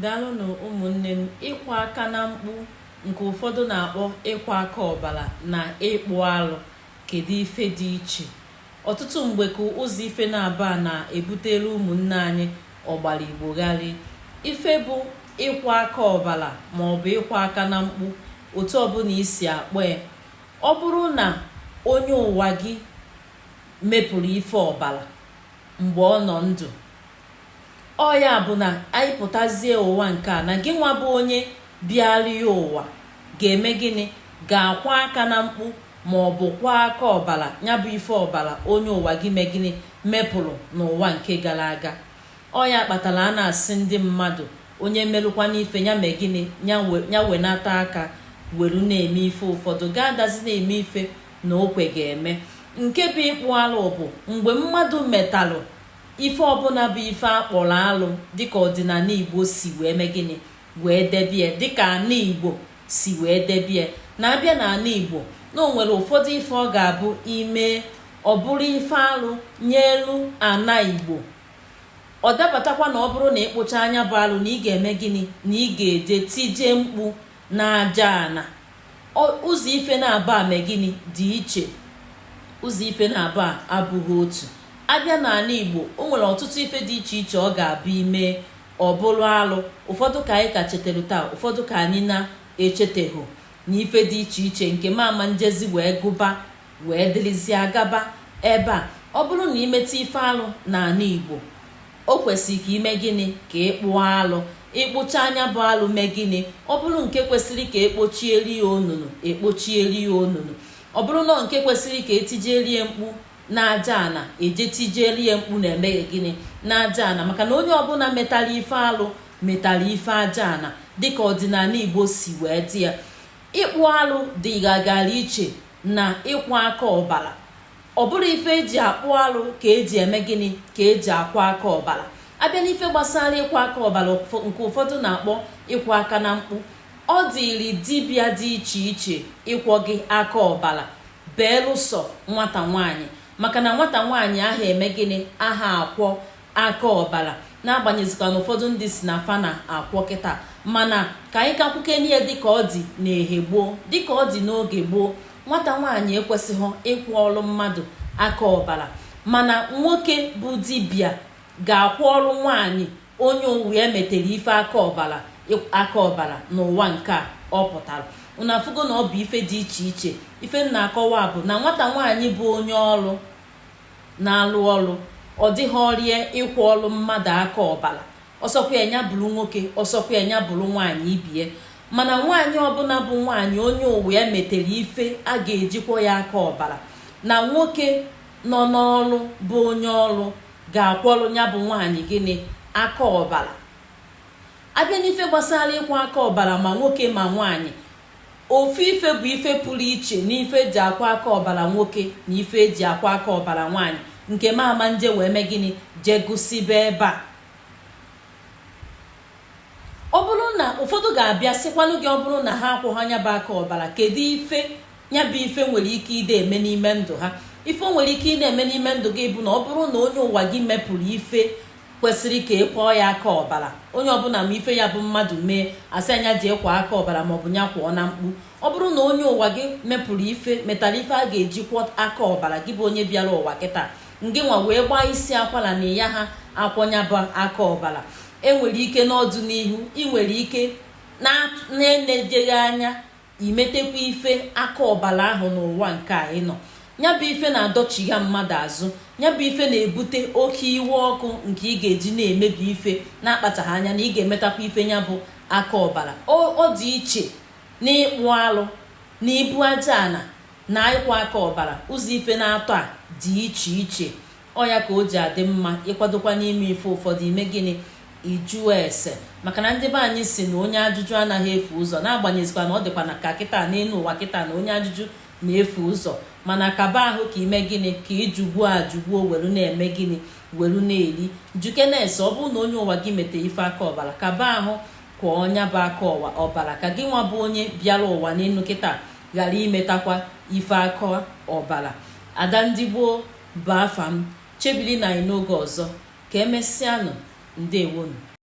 Daalụnụ ụmụnne m. Ịkwa aka na mkpu nke ụfọdụ na-akpọ ịkwa aka ọbara na ịkpụ alụ, kedu ife dị iche? Ọtụtụ mgbe ka ụzọ ife naabọ a na-ebutere ụmụnne anyị ọgbara Igbo gharị. Ife bụ ịkwa aka ọbara ma ọ bụ ịkwa aka na mkpu, otu ọbụla i si akpọ ya, ọ bụrụ na onye ụwa gị mepụrụ ife ọbara mgbe ọ nọ ndụ, ọ ya bụ na anyị pụtazie ụwa nke a na gị nwa bụ onye bịara ya ụwa ga-eme gịnị? Ga-akwa aka na mkpu ma ọ bụ kwa aka ọbara, ya bụ ife ọbara onye ụwa gị mee gịnị? Mepụrụ n'ụwa nke gara aga. Ọ ya kpatara a na-asị ndị mmadụ, onye merụkwana ife ya mee gịnị? Ya wenata aka welu na-eme ife ụfọdụ, ga-adazi na-eme ife na o kwe ga-eme. Nke bụ ịkpụ alụ bụ mgbe mmadụ metalụ ife ọbụla bụ ife akpọrọ alụ, dịka ọdịnala Igbo si wee mee gịnị? Wee debie, dịka ana Igbo si wee debie. Na-abịa n'ala Igbo na o nwere ụfọdụ ife ọ ga-abụ ime, ọ bụrụ ife alụ nye elu ana Igbo, ọ dabatakwa na ọ bụrụ na ịkpụcha anya bụ alụ, na ị ga-eme gịnị? Na ị ga-eje tije mkpu n'aja ana. Ụzọ ife naabọ a mee gịnị? Dị iche. Ụzọ ife naabọ a abụghị otu. Abịa n'ala Igbo, o nwere ọtụtụ ife dị iche iche ọ ga-abụ ime, ọ bụrụ alụ. Ụfọdụ ka anyị ka chetara taa, ụfọdụ ka anyị na-echeteghị, na ife dị iche iche nke mama njezi wee gụba wee dịrịzie agaba ebe a. Ọ bụrụ na imeta ife alụ n'ala Igbo, o kwesịrị ka ime gịnị? Ka ị kpụọ alụ. Ịkpụcha anya bụ alụ, mee gịnị? Ọ bụrụ nke kwesịrị ka ekpochieri ya onunu, ekpochieri ya onunu. Ọ bụrụ na nke kwesịrị ka etijerie mkpu n'aja ana, eje tijerie mkpu na-emeghe gịnị? N'aja ana. Maka na onye ọbụla metara ife alụ metara ife aja ana, dịka ọdịnala Igbo si wee dị ya. Ịkpụ alụ dịgagara iche na ịkwa aka ọbara. Ọ bụrụ ife eji akpụ alụ ka eji eme gịnị? Ka eji akwa aka ọbara. Abịa n'ife gbasara ịkwa aka ọbara nke ụfọdụ na-akpọ ịkwa aka na mkpu, ọ dịrị dibịa dị iche iche ịkwọ gị aka ọbara, beelụsọ nwata nwaanyị, maka na nwata nwaanyị ahụ eme gịnị? Aha akwọ aka ọbara. N'agbanyeghịzikwa na ụfọdụ ndị si na fa na-akwọ kịta, mana ka anyị ka kwukene ya dịka ọ dị n'ehe gboo, dịka ọ dị n'oge gboo, nwata nwaanyị ekwesịghị ịkwọ ọrụ mmadụ aka ọbara, mana nwoke bụ dibịa ga-akwọ ọrụ nwaanyị onye ụwa ya metere ife aka ọbara, aka ọbara n'ụwa nke a ọ pụtara. Unu afụgo na ọ bụ ife dị iche iche. Ife m na-akọwa bụ na nwata nwaanyị bụ onye ọrụ na-alụ ọrụ, ọ dịghị ọrịa ịkwọ ọrụ mmadụ aka ọbara, ọsọkwa ya bụrụ nwoke, ọsọkwa ya bụrụ nwaanyị ibie. Mana nwaanyị ọbụla bụ nwaanyị onye ụwa ya metere ife a ga-ejikwa ya aka ọbara, na nwoke nọ n'ọrụ bụ onye ọrụ ga-akwọrụ ya bụ nwaanyị gịnị? Aka ọbara. Abịa n'ife gbasara ịkwa aka ọbara, ma nwoke ma nwaanyị, ofu ife bụ ife pụrụ iche n'ife eji akwa aka ọbara nwoke na ife eji akwa aka ọbara nwaanyị, nke ma ama nje wee mee gịnị? Jee gụsibe ebe a. Ọ bụrụ na ụfọdụ ga-abịa sịkwanụ gị, ọ bụrụ na ha akwụghị anya bụ aka ọbara, kedu ife ya bụ ife nwere ike ide eme n'ime ndụ ha? Ife o nwere ike ị na-eme n'ime ndụ gị bụ na ọ bụrụ na onye ụwa gị mepụrụ ife kwesịrị ka ị kwọọ ya aka ọbara, onye ọbụla ma ife ya bụ mmadụ mee, asị anya jee kwa aka ọbara maọbụ ya kwọọ na mkpu. Ọ bụrụ na onye ụwa gị mepụrụ ife, metara ife a ga-eji kwọ aka ọbara, gị bụ onye bịara ụwa kịta, ngị nwa wee gbaa isi akwara na ya ha akwọnya bụ aka ọbara, enwere ike n'ọdịnihu ị nwere ike na-enejeghị anya imetekwa ife aka ọbara ahụ n'ụwa nke a ị nọ. Ya bụ ife na-adọchigha mmadụ azụ, ya bụ ife na-ebute oke iwe ọkụ nke ị ga-eji na-emebi ife na-akpachaghị anya na ị ga-emetakwa ife ya bụ aka ọbara. Ọ dị iche n'ịkpụ alụ na ibu aja ana na ịkwa aka ọbara. Ụzọ ife na-atọ a dị iche iche. Ọ ya ka o ji adị mma ịkwadokwa n'ime ife ụfọdụ, ime gịnị? Ịjụọ ese, maka na ndị be anyị si na onye ajụjụ anaghị efu ụzọ. N'agbanyeghịzikwa na ọ dịkwa na ka kịta n'elu ụwa kịta na onye ajụjụ na-efu ụzọ, mana kaba ahụ ka ime gịnị? Ka ịjụgbuo ajụgbuo welu na-eme gịnị? Welu na-eri jukenese. Ọ bụrụ na onye ụwa gị mete ife aka ọbara, kaba ahụ kwọọ ọnya bụ aka ọbara, ka gị nwa bụ onye bịara ụwa n'elu kịta ghara imetakwa ife aka ọbara. Ada ndị gboo bụ afa m. Chebili na anyị n'oge ọzọ. Ka emesịanụ. Ndewonu.